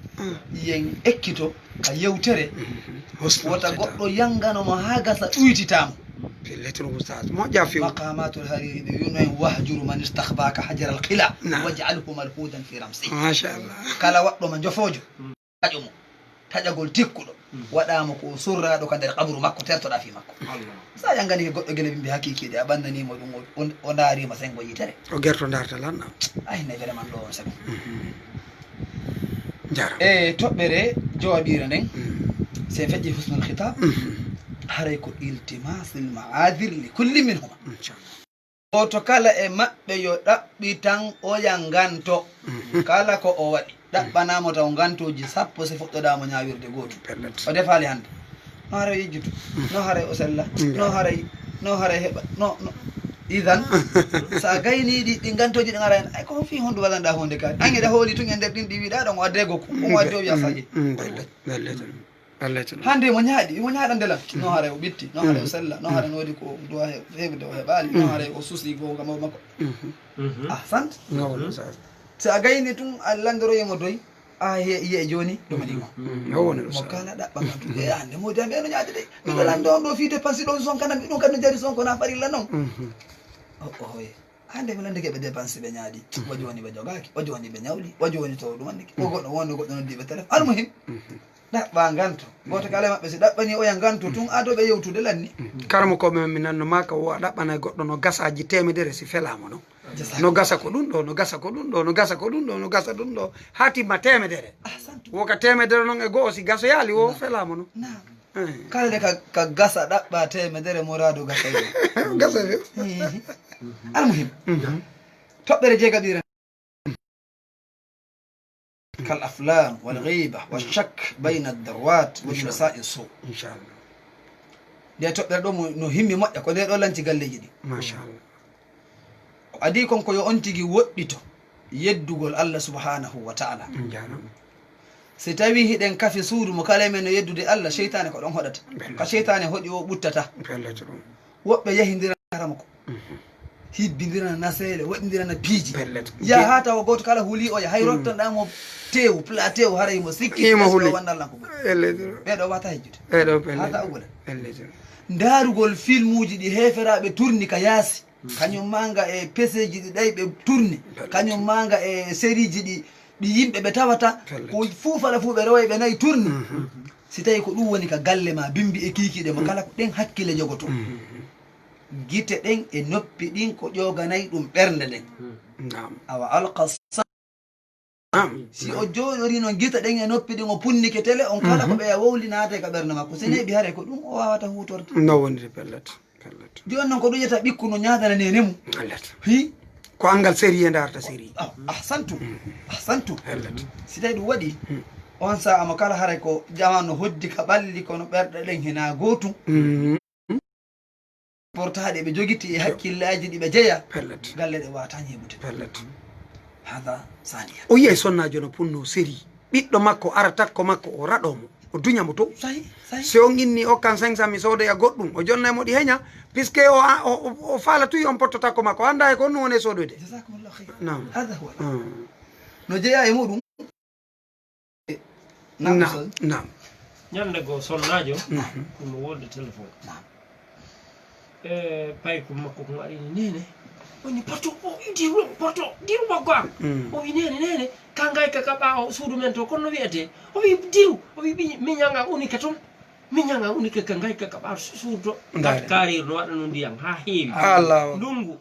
yen ekkito ka yewtere. Husnul wota khitam. Goɗɗo yanngano mo haa gasa ɗuytitaamo. Pellet, no ustaz. Moƴƴa few. Maqamatul Hariri ɓe wi'uno en, "Wahjur man istakhbaka hajar al khila, naam, waj'alhu malhudan fi ramsi." Masha Allah. Kala waɗɗo ma njofoojo. Taƴo mo, taƴagol tikkuɗo, waɗaama ko o surraaɗo ka nder qabru makko, tertoɗaa fii makko. Allah. So a yannganike goɗɗo gele bimbi hakiikiiɗe, a ɓannanii mo ɗum, o, o, o ndaariima senngo yitere. O gerto ndaarta lan, naam. Ay, ne vraiment ɗo on sago. Mhm. Njaaraama. E toɓɓere jooɗiire nden, mhm, si en feƴƴi husnul khitaab, mhm, haray ko iltimasul ma'adhir li kulli minhuma. Inchallah. Gooto kala e maɓɓe yo ɗaɓɓitan oya nganto. Mhm. Kala ko o waɗi, ɗaɓɓanaa mo taw ngantooji sappo si fuɗɗoɗaa mo ñaawirde gootum. Pellet. O defaali hannde. No haray o yejjitu. Mhm. No haray o sella. Mhm. No haray, no haray heɓa. No, no. Idan, so a gaynii ɗi, ɗi ngantooji ɗi ngara hen, ay, ko fii honɗum waɗanɗaa huunde kaari? An eɗa hooli tun e nder ɗin ɗi wiɗaa ɗon o addee gokku. Ɗum o addi o wi'a saƴe. Mhm. Pellet, pellet. Pellet. Hannde mo ñaaɗi, mo ñaaɗande lan. No haray o ɓitti, no haray o sella, no haray no waɗi ko duwa he-, heɓde o heɓaali, no haray o susi goonga mawɗo makko. Mhm. Ahsant. No, no, sir. Si a gayni tun, a lanndoroyi mo doy, a ye-, yi'e jooni, ɗum waɗi mo. Mhm. O woni ɗum, sir. Mo kala ɗaɓɓa kan tun, e hannde mo jam ɓe no ñaade de. Miɗo lanndo on ɗo fii dépense ɗon son kana, ɗum kan no jari son ko na farilla non. Mhm. O, o, hoye. Hannde mi lanndike ɓe dépense ɓe ñaadi. Mhm. Wa jooni ɓe jogaaki, wa jooni ɓe ñawli, wa jooni to ɗum anndi. Mhm. Ko goɗɗo wonno goɗɗo noddi ɓe téléphone. Almuhim. Mhm. Ɗaɓɓa nganto. Gooto kala e maɓɓe si ɗaɓɓanii oya nganto tun ado ɓe yewtude lanni. Karamokooɓe men, mi nanno maa ka wo a ɗaɓɓanay goɗɗo no gasaaji teemedere si felaama non. Jasa. No gasa ko ɗum ɗo, no gasa ko ɗum ɗo, no gasa ko ɗum ɗo, no gasa ɗum ɗo. Haa timma teemedere. Ahsantu. Wo ka teemedere non e go'o si gasoyaali wo felaama non. Naam. Eh. Kala de ka, ka gasa ɗaɓɓa teemedere muraadu gasa yo. Gasa yo. Eh. Almuhim. Mhm. Toɓɓere jeegaɓiire. كالأفلام والغيبة والشك بين الدروات وجلساء السوء. Inchallah. Nde toɓɓere ɗo mo, no himmi moƴƴa, ko nde ɗo lanci galleeji ɗi. Machallah. Ko adii kon ko yo on tigi woɗɗito yeddugol Allah subhanahu wa ta'ala. Jaaraama. Si tawii hiɗen kafi suudu mo kala men no yeddude Allah, seytaane ko ɗon hoɗata. Bello. Ka seytaane hoɗi o ɓuttata. Bello to ɗum. Woɓɓe yahindira karama ko. Hibbindirana naseele, waɗindirana piiji. Pellet. Yaha haa tawa gooto kala huli oya, hay rottanɗaa mo teewu, plat teewu, haray mo sikki, imo huli. Wannallan ko ɓuri. Pellet. Ɓeeɗo wata hejjude. Ɓeeɗo pellet. Hata ugulen. Pellet. Ndaarugol filmuuji ɗi heeferaaɓe turni ka yaasi. Kañum maa nga e peseeji ɗi ɗay ɓe turni. Pellet. Kañum maa nga e seriiji ɗi, ɗi yimɓe ɓe tawata. Pellet. Ko fuu fala fuu ɓe rewa e ɓe nayi turni. Si tawi ko ɗum woni ka galle ma, bimbi e kiikiiɗe mo, kala ko ɗen hakkille jogoto. Gite ɗen e noppi ɗin ko ƴooganay ɗum ɓernde nden. Naam. Awa alqa sa-, naam, si o jooɗori noon gite ɗen e noppi ɗin, o punnike tele, on kala ko ɓeya wowli naate ka ɓernde makko. Si neeɓi haray ko ɗum o waawata huutorde. No woniri pellet, pellet. Jooni noon ko ɗum ƴetta ɓikku no ñaadana nene mum. Pellet. Hi? Ko anngal sérieux ndaarta série. Ah, ahsantu. Ahsantu. Pellet. Si tawi ɗum waɗi, on sa'a mo kala haray ko jamaanu hoddi ka ɓalli kono ɓerɗe ɗen hina gootum. Portaaɗe ɓe jogiti e hakkillaaji ɗi ɓe jeya. Pellet. Galle ɗe waata ñeeɓude. Pellet. Hada saniya. O yiyay sonnaajo no punno seri. Ɓiɗɗo makko ara takko makko o raɗo mo. O duña mo to. Sahi, sahi. Si on inni okkan cinq cent mi soodoya goɗɗum. O jonna mo ɗi heña. Puisque o, o, o, o faala tuy on potto takko makko. Annda e ko on woni e soodoyde. Jazakumullahu khairan. Naam. Hada huwa. No jeya e muɗum. Naam, naam. Ñande goo sonnaajo, mhm, imo wolde téléphone. Naam. E payko makko ko ari ni, "Neene, woni porto, o wi diru, porto, diru makko am." Mm. O wi, "Neene, neene, ka ngayka ka ɓaawo suudu men to, kono no wiyetee?" O wi, "Diru." O wi, "Ɓiy-, miñan an unike toon. Miñan an unike ka ngayka ka ɓaawo su-, suudu to." Ndaare. Gat kaareeru no waɗa no ndiyam haa heewi. Allahu. Ndunngu.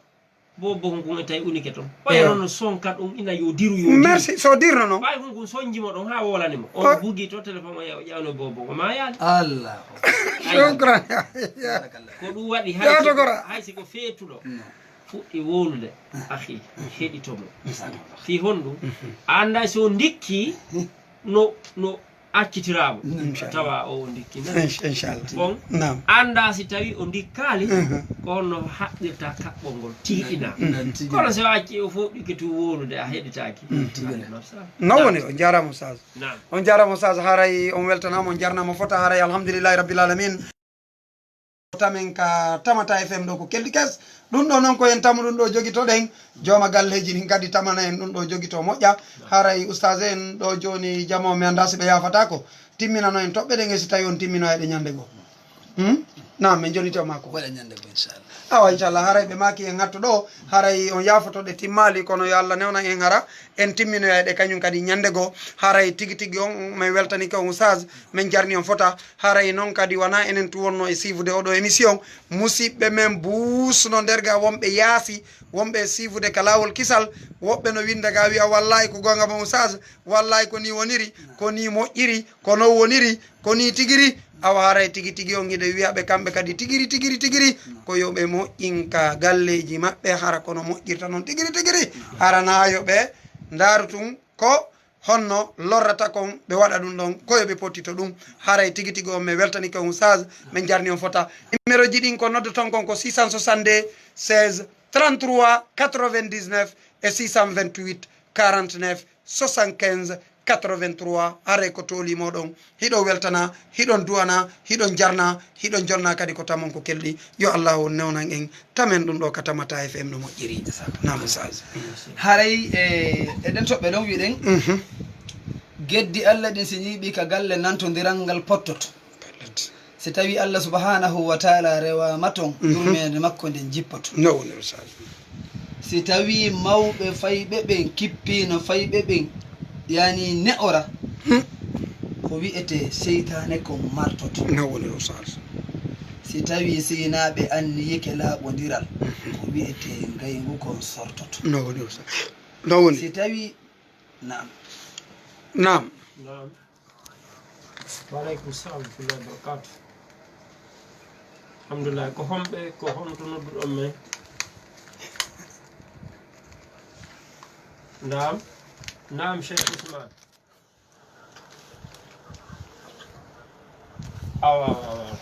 Bobo ngun e tawi unike toon. Oya noon no sonka ɗum ina yo diru yo diru. Merci, so dirno noon. Ɓay ngun ngun sonji mo ɗon haa wolani mo. On bugi to téléphone o yaw-, ƴawno bobo o maayaali. Allah. Aywa. Shukran. Barakallah. Ko ɗum waɗi hay si ko, hay si ko feetuɗo. Fuɗɗi wowlude. Akhi, heɗito mo. Fii honɗum? A anndaa so ndikki no, no accitiraama, inchallah, tawa o ndikkinaa. Inch-, inchallah. Bon, naam, anndaa si tawii o ndikkaali, mhm, ko honno haɓɓirta kaɓɓol ngol, tiiɗinaa. Mm. Kono so a accii o fof ɗikke tun wowlude, a heɗitaaki. Mm. Aleykum salam. No woni, naam, on njaaraama, Oustaz. Naam. On njaaraama, Oustaz, haray on weltanaama, on njarnaama fota, haray alhamdulillahi rabbil alamin. Tamen ka Tamata F M ɗo ko kelɗi kes. Ɗum ɗo noon ko en tamu ɗum ɗo jogitoɗen. Jooma galleeji ɗin kadi tamana en ɗum ɗo jogito moƴƴa. Haray ustaas en ɗo jooni jamo mi anndaa si ɓe yaafataako. Timminano en toɓɓe ɗen e si tawi on timminoya ɗe ñande goo. Hmm? Naam, min jonito ma ko. Waɗa ñande goo, inchallah. Awa, inchallah, haray ɓe maaki en hatto ɗo, haray on yaafoto ɗe timmaali, kono yo Allah newnan en hara, en timminoya ɗe kañum kadi ñande goo. Haray tigi tigi on, min weltanike on ustaas, min jarni on fota. Haray noon kadi wonaa enen tun wonnoo e siifude oo ɗoo émission. Musiɓɓe men buusno nder ga, wonɓe yaasi, wonɓe e siifude ka laawol kisal, woɓɓe no winnda ga wiya, "Wallaahi ko goonga mo Oustaz, wallaahi ko nii woniri, ko nii moƴƴiri, ko noon woniri, ko nii tigiri." Awa haray tigi tigi on hiɗe wiya ɓe kamɓe kadi tigiri, tigiri, tigiri, ko yo ɓe moƴƴin ka galleeji maɓɓe, hara ko no moƴƴirta noon tigiri, tigiri. Hara naa yo ɓe ndaaru tun ko honno lorrata kon ɓe waɗa ɗum ɗon, ko yo ɓe pottito ɗum. Haray tigi tigi on, min weltanike on, Oustaz, min jarni on fota. Numéro ji ɗin ko noddoton kon ko six cent soixante-deux, seize, trente-trois, quatre-vingt-dix-neuf e six cent vingt-huit, quarante-neuf, soixante-quinze, quatre-vingt-trois. Haray ko tooli moɗon. Hiɗo weltana, hiɗon duwana, hiɗon jarna, hiɗon jonna kadi ko tamon ko kelɗi. Yo Allahu on newnan en tamen ɗum ɗo ka Tamata F M no moƴƴiri. Naam, Oustaz. Haray e, eɗen toɓɓe ɗon wiɗen, mhm, geddi Allah ɗin si ñiiɓi ka galle nantondiral ngal pottoto. Pellet. Si tawi Allah subhanahu wa ta'ala rewaama ton, mhm, yurmeende makko nden jippoto. No woni, Oustaz. Si tawii mawɓe fayɓe ɓen kippiino fayɓe ɓen, yani ne'ora, hmm, ko wi'etee seytaane kon martoto. No woni, Oustaz. Si tawii seynaaɓe anniyike laaɓondiral, mhm, ko wi'etee ngayngu kon sortoto. No woni, Oustaz. No woni. Si tawii, naam. Naam. Naam. Wa aleykum salam wa rahmatullahi wa barakatuh. Alhamdulillah. Ko homɓe, ko honto nodduɗon men? Naam. Naam, Cheikh Ousmane. Awa, awa, awa.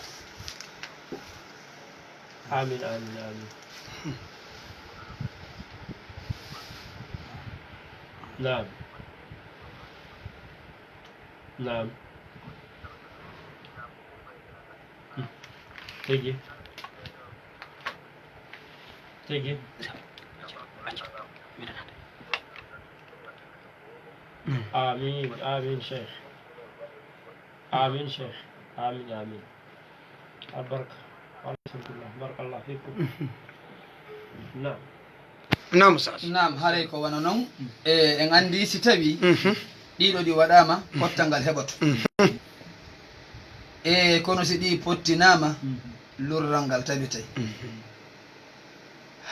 Amin, amin, amin. Naam. Naam. Hmm. Tigi. Tigi. Amin, amin, Cheikh. Amin, Cheikh. Amin, amin. Albarka. Alhamdulillah. Barakallahu fikum. Naam. Naam, Oustaz. Naam, haray ko wano non. E, en anndi si tawi Mhm. ɗiɗo ɗi waɗaama, pottal ngal heɓoto. Mhm. E, kono si ɗi pottinaama, lurral ngal tabitay. Mhm.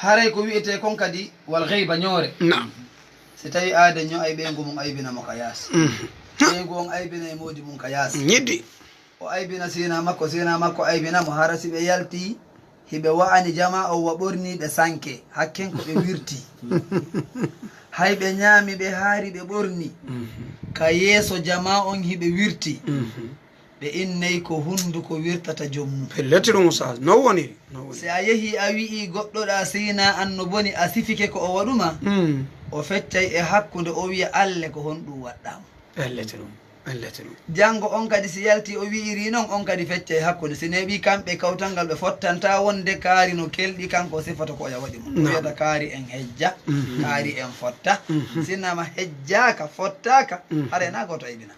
Haray ko wi'etee kon kadi wal ghayba, ñoore. Naam. Si tawi aaden ño ay ɓeyngu mum aybina mo ka yaasi. Mhm. Ɓeyngu on aybina e moodi mum ka yaasi. Ñiddi. O aybina sina makko, sina makko aybina mo, hara si ɓe yalti, hiɓe wa'ani jama o wa ɓorni ɓe sanke, hakken ko ɓe wirti. Hay ɓe ñaami, ɓe haari, ɓe ɓorni. Mhm. Ka yeeso jama on hiɓe wirti. Mhm. Ɓe innay ko hunduko wirtata joom mum. Pellet ɗum, Oustaz. No woniri? No woniri? Si a yehi a wi'i goɗɗo ɗa sina an no boni, a sifike ko o waɗuma, Mm. o feccay e hakkunde, o wi'a, "Alle, ko honɗum waɗɗaama?" Pellet ɗum. Pellet ɗum. Janngo on kadi si yalti o wi'iri non, on kadi feccay e hakkunde. Si neeɓi kamɓe kawtal ngal ɓe fottanta wonde kaari no kelɗi kanko sifata ko oya waɗi mum. Naam. Wiyata kaari en hejja, Mhm. kaari en fotta. Mhm. Sinama hejjaaka, fottaaka, Mhm. haray na gooto aybina.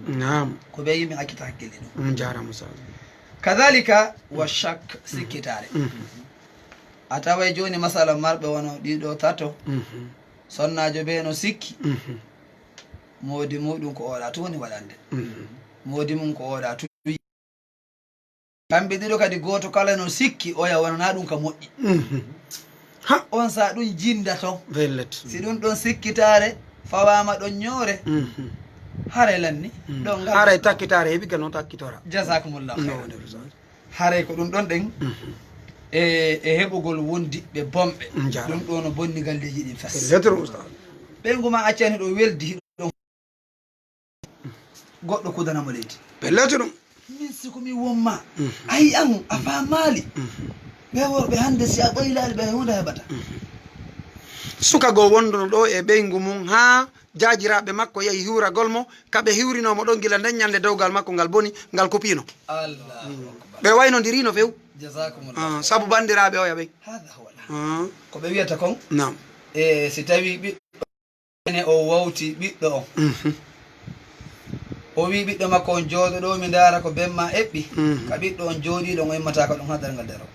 Naam. Ko ɓe yimɓe accita hakkille ɗum. Mm, jaaraama, Oustaz. Kadhalika wa shak, sikkitaare. Mhm. A taway jooni masala marɓe wano ɗiɗo tato. Mhm. Sonnaajo bee no sikki. Mhm. Moodi muɗum ko oɗa tun woni waɗande. Mhm. Moodi mum ko oɗa tun. Kamɓe ɗiɗo kadi gooto kala no sikki oya wonana ɗum ka moƴƴi. Mhm. Ha. On sa ɗum jinda ton. Vellet. Si ɗum ɗon sikkitaare fawaama ɗon ñoore, Mhm. haray lanni. Mhm. Ɗon ngal Haray takkitaare heɓi ka no takkitora. Jazakumullahu No khairan. wonde Oustaz. Haray ko ɗum ɗon ɗen Mhm. e, e heɓugol wondiɓɓe bonɓe. Njaram. Ɗum ɗo no bonni galleeji ɗin fes. Pellet ɗum, Oustaz. Ɓeyngu ma accani ɗo weldi hiɗo ɗon. Goɗɗo kudana mo leydi. Pellet ɗum. Min si ko mi won ma. Mhm. Ayi an, a faamaali. Mhm. Ɓe worɓe hannde si a ɓoylaali ɓe, huunde heɓata. Mhm. Suka goo wonduno ɗo e ɓeyngu mum haa jaajiraaɓe makko yahi hiwragol mo, ka ɓe hiwrinoo mo ɗon gila nden ñannde dewgal makko ngal boni, ngal kupiino. Allahu akbar. Ɓe waynondirino few. Jazakumullah Ah, khairan. sabu banndiraaɓe oya ɓen. Hadha huwa al-haq. Ah. Ko ɓe wiyata kon, Naam. e si tawi ɓiɗɗo ene o wawti ɓiɗɗo on. Mhm. O wi ɓiɗɗo makko on, "Jooɗo ɗo, mi ndaara ko ben ma eɓɓi." Mhm. Ka ɓiɗɗo on jooɗiiɗo on, o immata ka ɗum haa darngal daro.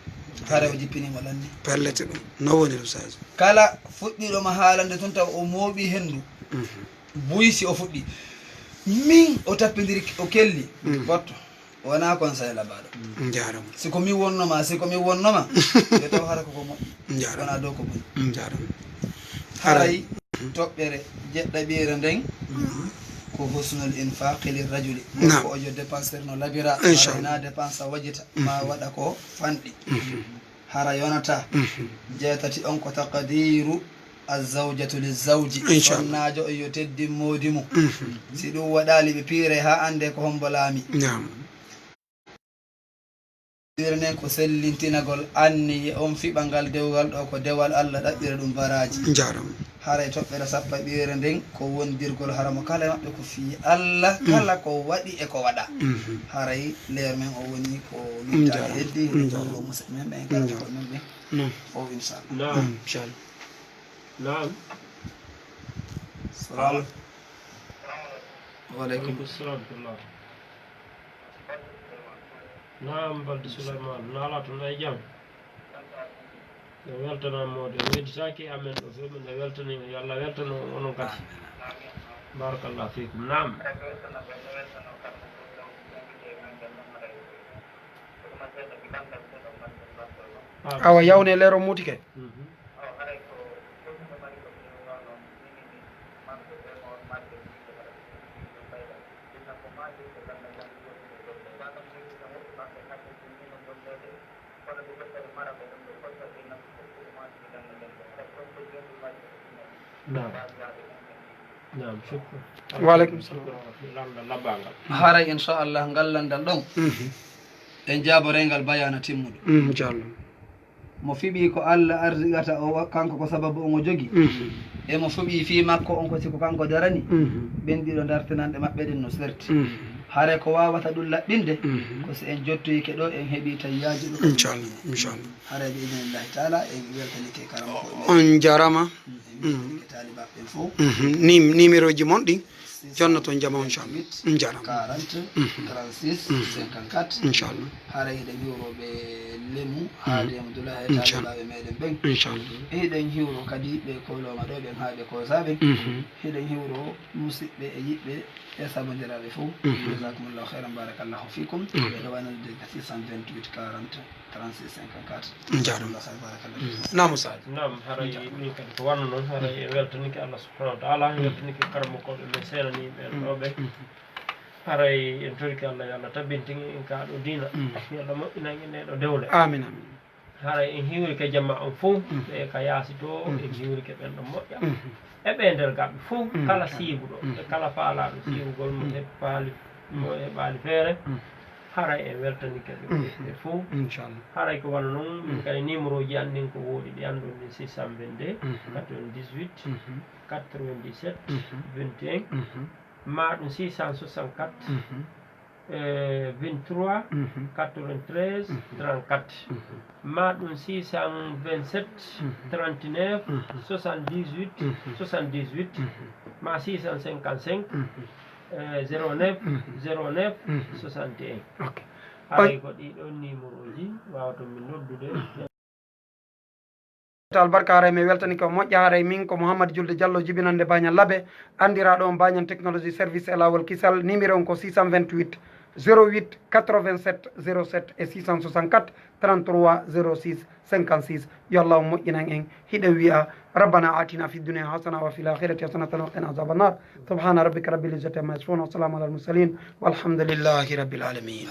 Hare o jippini mo lanni. Pellet ɗum. No woni ɗum, Sadio? Kala fuɗɗiiɗo ma haalande tun taw o mooɓi henndu. Mhm. Buy si o fuɗɗi. Min o tappindiri, o kelli. Mhm. Goɗɗo. Wonaa kon say labaaɗo. Njaarama. Si ko mi wonnoma, si ko mi wonnoma, yo taw hara ko ko moƴƴi. Njaarama. Wonaa dow ko boni. Njaarama. Haray toɓɓere jeɗɗaɓiire nden ko husnul infaqi lir rajuli. Naam. Ko ojo dépenser no labira, Inchallah. Haray na dépense wajita, ma waɗa ko fanɗi. Mhm. Hara yonata. Mhm. Jeetati on ko taqdiru azzawjatu lizzawji. Inchallah. Sonnaajo on yo teddin moodi mum. Mhm. Si ɗum waɗaali ɓe piiray haa annde ko hombo laami. Naam. Ɗiɗiren ko sellintinagol anniye on fiɓa ngal dewgal ɗo ko dewal Allah ɗaɓɓira ɗum baraaji. Njaram. Haray toɓɓere sappo e ɗiɗiren nden ko wondirgol haramo kala e maɓɓe ko fii Allah, Mm. kala ko waɗi e ko waɗa. Mhm. Haray leer men o woni ko luttaade Njaram. Heddi, Njaram. Ɗum ɗo musidɓe men ɓen, kala Njaram. Ko men ɓen. Naam. O inchallah. Naam. Mm, inchallah. Naam. Salaam. Wa aleykum. Wa aleykum salam. Naam, Balde Souleymane, no alaa toon e jam? No weltanaa moode, o wedditaaki amen ɗo few, min no weltanii mo, yo Allah weltano onon kadi. Barakallahu fiikum. Naam. Awa, yawne leero mutike. Mhm. Naam. Naam, shukran. Wa aleykum salam. Shukran. Lanndal labbangal. Haray, inchallah, ngal lanndal ɗon. Mhm. En jaaboray ngal bayaana timmuɗo. Mm, inchallah. Mo fiɓi ko Allah arziqata o, kanko ko sababu on o jogi. Mhm. E mo fuɓii fii makko on, ko si ko kanko darani, mhm, ɓen ɗiɗo dartinanɗe maɓɓe ɗen no serti. Mhm. Hare ko waawata ɗum laɓɓinde, mhm, ko si en jottoyike ɗo, en heɓii tayyaaji ɗum. Inchallah, inchallah. Hare bi idnillahi taala, en weltanike karamokooɓe meɗen. On jarama. Mhm, en weltanike taalibaɓe ɓen fof. Mhm. Ni-, numéro ji mon ɗin, jonnoton jama, inchallah. On jarama. Quarante, mhm, trente-six, mhm, cinquante-quatre. Inchallah. Haray hiɗen hiwro ɓe Lemu, mhm, Haadi Abdullahi e, inchallah, taalibaaɓe meɗen ɓen. Inchallah. E hiɗen hiwro kadi ɓe koylooma ɗo ɓen haa ɓe koosaaɓe. Mhm. Hiɗen hiwro musiɓɓe e yiɓɓe e saabondiraaɓe fof. Mhm. Jazakumullahu khairan, barakallahu fikum. Mhm. Ɓe ɗo wano six cent vingt-huit quarante trente-six cinquante-quatre. Jaaraama. Jazakumullahu khairan, barakallahu fikum. Mhm. Naam, Ustaad. Naam, haray min kadi ko wanno noon, haray en weltanike Allah subhanahu wa taala, en weltanike karamokooɓe men seenaniiɓe en ɗo ɓe. Mhm. Haray en torike Allah, yo Allah tabbintin en ka ɗo diina. Mm. Yo Allah moƴƴinan en ɗe ɗo dewle. Amin, amin. Haray en hiwrike jama on fof, mm, ɓe ka yaasi to, mm, en hiwrike ɓen ɗo moƴƴa. Mm. E ɓe nder gaɓɓe fof, mm, kala siibuɗo, mm, e kala faalaaɗo, mm, siibugol mo, mm, heɓaali, mo heɓaali feere. Mm. Haray en weltanike ɓe, mm, ɓe fof. Inchallah. Haray ko wano noon, min, mm, kadi numéro ji an ɗin ko woɗi ɗi an ɗon ɗin, six cent vingt-deux, mm, quatre-vingt-dix-huit, mm, quatre-vingt-dix-sept, mm, vingt et un. Mm. Ma ɗum six cent soixante-quatre, mhm, euh, vingt-trois, mhm, quatre-vingt-treize, mhm, trente-quatre. Mhm. Ma ɗum six cent vingt-sept, mhm, trente-neuf, mhm, soixante-dix-huit, mhm, soixante-dix-huit. Mhm. Ma six cent cinquante-cinq, mhm, euh, zéro neuf, mhm, zéro neuf, mhm, soixante et un. Ok. Haray ko ɗiɗon numéro ji wawton min noddude. Albarka, haray mi weltani ko moƴƴa. Haray min ko Mouhammad Julde Diallo, jibinande Bañal Labe, anndiraaɗo on Bañal Technologie Service e laawol kisal. Numéro on ko six cent vingt-huit, zéro huit, quatre-vingt-sept, zéro sept e six cent soixante-quatre, trente-trois, zéro six, cinquante-six. Yo Allah on moƴƴinan en. Hiɗen wi'a, ربنا آتنا في الدنيا حسنة وفي الآخرة حسنة وقنا عذاب النار. سبحان ربك رب العزة عما يصفون وسلام على المرسلين والحمد لله رب العالمين.